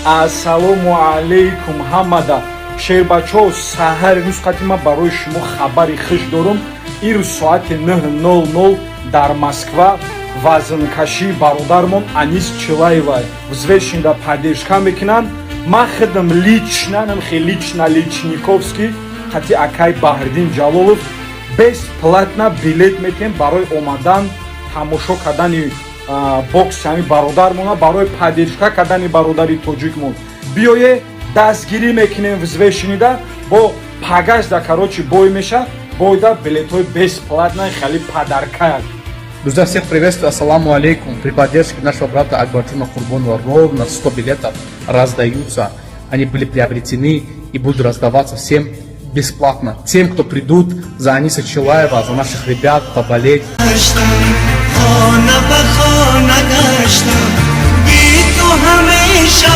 Ассалому алайкум, ҳамада шербачаҳо. Саҳари рӯз қати ман барои шумо хабари хуш дорум. Ирӯз соати 9:00 дар Москва вазнкашии бародармон Анис Чилаева взвешенда поддержка мекунанд. Ман худам лично, намхе лично, личниковский қати акай Баҳриддин Ҷалолов бесплатно билет метиҳем барои омадан тамошо кардани бокси ҳами бародармона, барои поддержка кардани бародари тоҷикмон. Биёе, дастгирӣ мекунем. Взвешенныйда бо пагашда, короче, бой меша, бойда билетҳои бесплатно, хеле подаркаяк. Друзья, всех приветствую, ассаламу алейкум. При поддержке нашего брата Акбарджона Курбонова ровно 100 билетов раздаются. Они были приобретены и будут раздаваться всем бесплатно. Тем, кто придут за Аниса Чилаева, за наших ребят, поболеть. خانه به خانه گشتم بی تو همیشه.